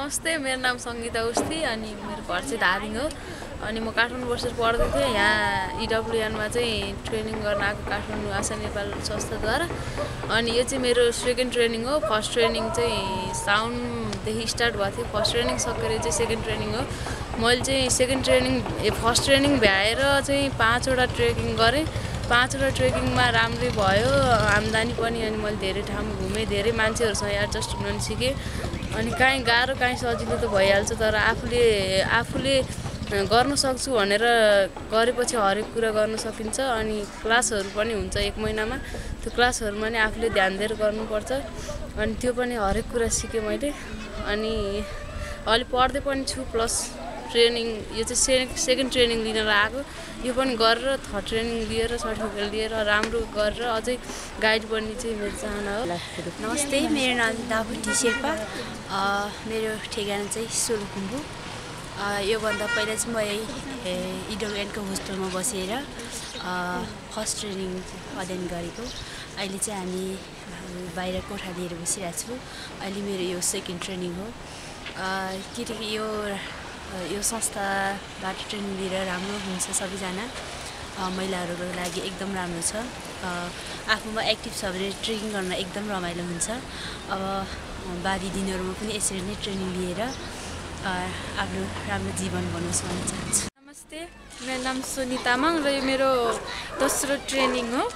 नमस्ते, मेरो नाम सङ्गीता उस्ती अनि मेरो घर चाहिँ धादिङ हो। अनि म काठमाडौँ बसेर पढ्दै थिएँ। यहाँ इडब्ल्युएनमा चाहिँ ट्रेनिङ गर्न आएको काठमाडौँ आशा नेपाल संस्थाद्वारा। अनि यो चाहिँ मेरो सेकेन्ड ट्रेनिङ हो। फर्स्ट ट्रेनिङ चाहिँ साउन्डदेखि स्टार्ट भएको थियो। फर्स्ट ट्रेनिङ सकेर चाहिँ सेकेन्ड ट्रेनिङ हो। मैले चाहिँ फर्स्ट ट्रेनिङ भ्याएर चाहिँ 5 वटा ट्रेकिङ गरेँ। 5 वटा ट्रेकिङमा राम्रै भयो, आम्दानी पनि। अनि मैले धेरै ठाउँ घुमेँ, धेरै मान्छेहरूसँग एडजस्ट हुन सिकेँ। अनि काहीँ गाह्रो काहीँ सजिलो त भइहाल्छ, तर आफूले गर्न सक्छु भनेर गरेपछि हरेक कुरा गर्न सकिन्छ। अनि क्लासहरू पनि हुन्छ 1 महिनामा। त्यो क्लासहरूमा नि आफूले ध्यान दिएर गर्नुपर्छ। अनि त्यो पनि हरेक कुरा सिकेँ मैले। अनि अहिले पढ्दै पनि छु, प्लस ट्रेनिङ यो चाहिँ सेकेन्ड ट्रेनिङ लिन आएको। यो पनि गरेर थर्ड ट्रेनिङ लिएर सर्टिफिकेट लिएर राम्रो गरेर अझै गाइड बन्ने चाहिँ मेरो चाहना हो। नमस्ते, मेरो नाम दाबुटी शेर्पा। मेरो ठेगाना चाहिँ सोलुखुम्बु। योभन्दा पहिला चाहिँ म इडब्ल्युएनको होस्टेलमा बसेर फर्स्ट ट्रेनिङ अध्ययन गरेको। अहिले चाहिँ हामी बाहिर कोठा लिएर बसिरहेको छु। अहिले मेरो यो सेकेन्ड ट्रेनिङ हो। किनकि यो संस्थाबाट ट्रेनिङ लिएर राम्रो हुन्छ। सबैजना महिलाहरूको लागि एकदम राम्रो छ। आफूमा एक्टिभ छ भने ट्रेकिङ गर्न एकदम रमाइलो हुन्छ। अब बाँकी दिनहरूमा पनि यसरी नै ट्रेनिङ लिएर आफ्नो राम्रो जीवन बनाउँछु भन्न चाहन्छु। नमस्ते, मेरो नाम सोनी तामाङ र यो मेरो दोस्रो ट्रेनिङ हो।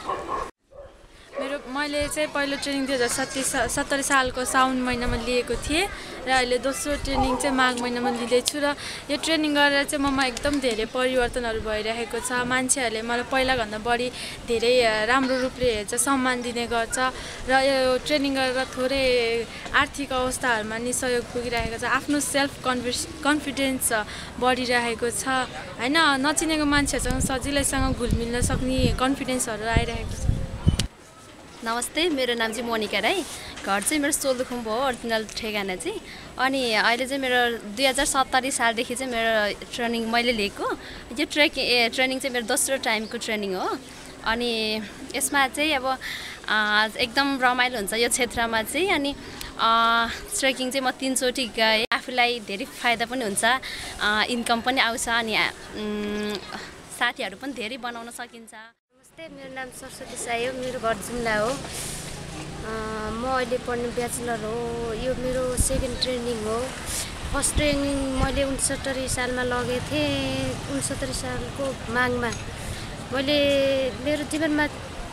मैले चाहिँ पहिलो ट्रेनिङ 2070 सालको साउन महिनामा लिएको थिएँ र अहिले दोस्रो ट्रेनिङ चाहिँ माघ महिनामा लिँदैछु। र यो ट्रेनिङ गरेर चाहिँ ममा एकदम धेरै परिवर्तनहरू भइरहेको छ। मान्छेहरूले मलाई पहिलाभन्दा बढी धेरै राम्रो रूपले हेर्छ, सम्मान दिने गर्छ। र यो ट्रेनिङ गरेर थोरै आर्थिक अवस्थाहरूमा नि सहयोग पुगिरहेको छ। आफ्नो सेल्फ कन्फिडेन्स बढिरहेको छ होइन। नचिनेको मान्छेहरूसँग सजिलैसँग घुलमिल्न सक्ने कन्फिडेन्सहरू आइरहेको छ। नमस्ते, मेरो नाम चाहिँ मोनिका राई। घर चाहिँ मेरो सोलुखुम्बु हो, ओरिजिनल ठेगाना चाहिँ। अनि अहिले चाहिँ मेरो 2070 सालदेखि चाहिँ मेरो ट्रेनिङ मैले लिएको। यो ट्रेनिङ चाहिँ मेरो दोस्रो टाइमको ट्रेनिङ हो। अनि यसमा चाहिँ अब एकदम रमाइलो हुन्छ यो क्षेत्रमा चाहिँ। अनि ट्रेकिङ चाहिँ म 3 चोटि गएँ। आफूलाई धेरै फाइदा पनि हुन्छ, इन्कम पनि आउँछ, अनि साथीहरू पनि धेरै बनाउन सकिन्छ। मेरो नाम सरस्वती साई हो। मेरो घर जुम्ला हो। म अहिले पढ्ने ब्याचलर हो। यो मेरो सेकेन्ड ट्रेनिङ हो। फर्स्ट ट्रेनिङ मैले 69 सालमा लगेको थिएँ। 69 सालको माघमा मैले मेरो जीवनमा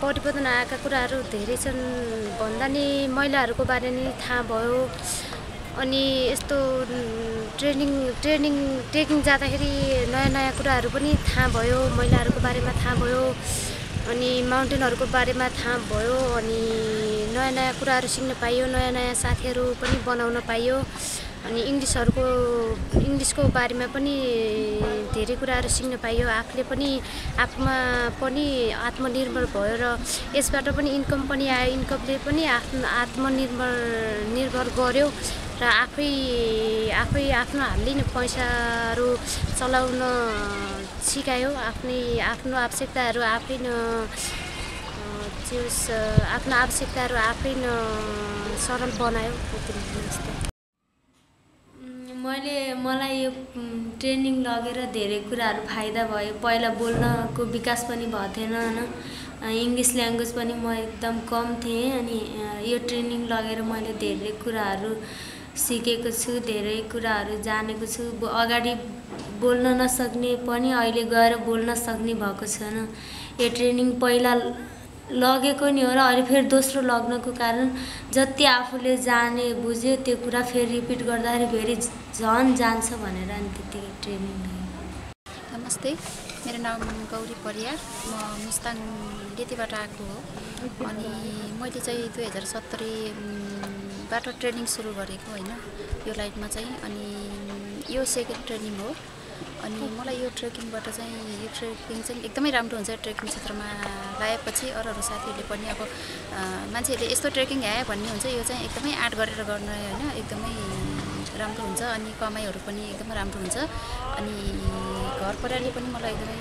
परिवर्तन आएका कुराहरू धेरै छन् भन्दा नि महिलाहरूको बारे नि थाहा भयो। अनि यस्तो ट्रेकिङ जाँदाखेरि नयाँ कुराहरू पनि थाहा भयो। महिलाहरूको बारेमा थाहा भयो, अनि माउन्टेनहरूको बारेमा थाहा भयो। अनि नयाँ कुराहरू सिक्न पाइयो, नयाँ साथीहरू पनि बनाउन पाइयो। अनि इङ्ग्लिसको बारेमा पनि धेरै कुराहरू सिक्न पाइयो। आफूमा पनि आत्मनिर्भर भयो र यसबाट पनि इन्कम पनि आयो। इन्कमले पनि आत्मनिर्भर गर्यो र आफै आफ्नो हातले नै पैसाहरू चलाउन सिकायो। आफ्नो आवश्यकताहरू आफै सरल बनायो। मलाई यो ट्रेनिङ लगेर धेरै कुराहरू फाइदा भयो। पहिला बोल्नको विकास पनि भएको थिएन होइन। इङ्ग्लिस ल्याङ्ग्वेज पनि म एकदम कम थिएँ। अनि यो ट्रेनिङ लगेर मैले धेरै कुराहरू सिकेको छु, धेरै कुराहरू जानेको छु। अगाडि बोल्न नसक्ने पनि अहिले गएर बोल्न सक्ने भएको छैन। यो ट्रेनिङ पहिला लगेको नि हो र अहिले फेरि दोस्रो लग्नको कारण जति आफूले जाने बुझ्यो त्यो कुरा फेरि रिपिट गर्दाखेरि फेरि झन् जान्छ भनेर अनि त्यतिकै ट्रेनिङ लिएँ। नमस्ते, मेरो नाम गौरी परियार। म मुस्ताङ डेतीबाट आएको हो। अनि मैले चाहिँ 2070बाट ट्रेनिङ सुरु गरेको होइन यो लाइनमा चाहिँ। अनि यो सेकेन्ड ट्रेनिङ हो। अनि मलाई यो ट्रेकिङबाट चाहिँ एकदमै राम्रो हुन्छ। ट्रेकिङ क्षेत्रमा लगाएपछि अरू साथीहरूले पनि अब मान्छेहरूले यस्तो ट्रेकिङ आयो भन्ने हुन्छ। यो चाहिँ एकदमै आँट गरेर गर्न होइन एकदमै राम्रो हुन्छ। अनि कमाइहरू पनि एकदमै राम्रो हुन्छ। अनि घर परिवारले पनि मलाई एकदमै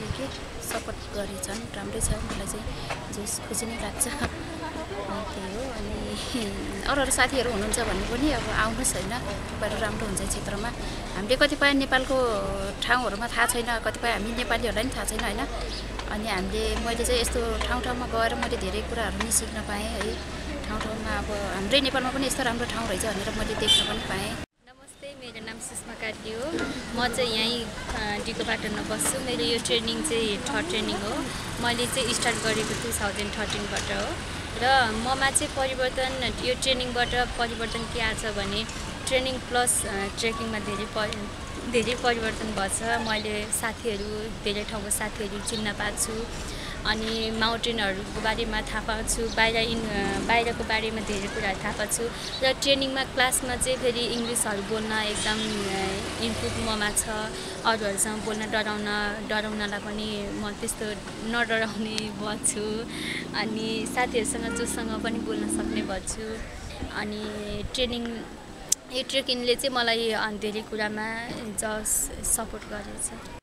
सपोर्ट गरेछन्, राम्रै छ। मलाई चाहिँ खुसी नै लाग्छ। त्यही हो। अनि अरू साथीहरू हुनुहुन्छ भने पनि अब आउनुहोस् होइन, बरु राम्रो हुन्छ क्षेत्रमा। हामीले कतिपय नेपालको ठाउँहरूमा थाहा छैन, कतिपय हामी नेपालीहरूलाई पनि थाहा छैन होइन। अनि मैले चाहिँ यस्तो ठाउँमा गएर मैले धेरै कुराहरू नि सिक्न पाएँ है। ठाउँमा अब हाम्रै नेपालमा पनि यस्तो राम्रो ठाउँ रहेछ भनेर मैले देख्न पनि पाएँ। नमस्ते, मेरो नाम सुषमा कार्की हो। म चाहिँ यहीँ डिको पाटनमा बस्छु। मेरो यो ट्रेनिङ चाहिँ 3rd ट्रेनिङ हो। मैले चाहिँ स्टार्ट गरेको 2013बाट हो र ममा चाहिँ परिवर्तन, यो ट्रेनिङबाट परिवर्तन के आएको छ भने ट्रेनिङ प्लस ट्रेकिङमा धेरै परिवर्तन भएछ। मैले धेरै ठाउँको साथीहरू चिन्न पाएको छु अनि माउन्टेनहरूको बारेमा थाहा पाएको छु, बाहिरको बारेमा धेरै कुराहरू थाहा पाएको छु र ट्रेनिङमा क्लासमा चाहिँ फेरि इङ्ग्लिसहरू बोल्न एकदम इम्प्रुभ ममा छ। अरूहरूसँग बोल्न डराउनलाई पनि म त्यस्तो नडराउने बच्छु अनि साथीहरूसँग जोसँग पनि बोल्न सक्ने बच्छु। अनि यो ट्रेकिङले चाहिँ मलाई धेरै कुरामा सपोर्ट गरेछ।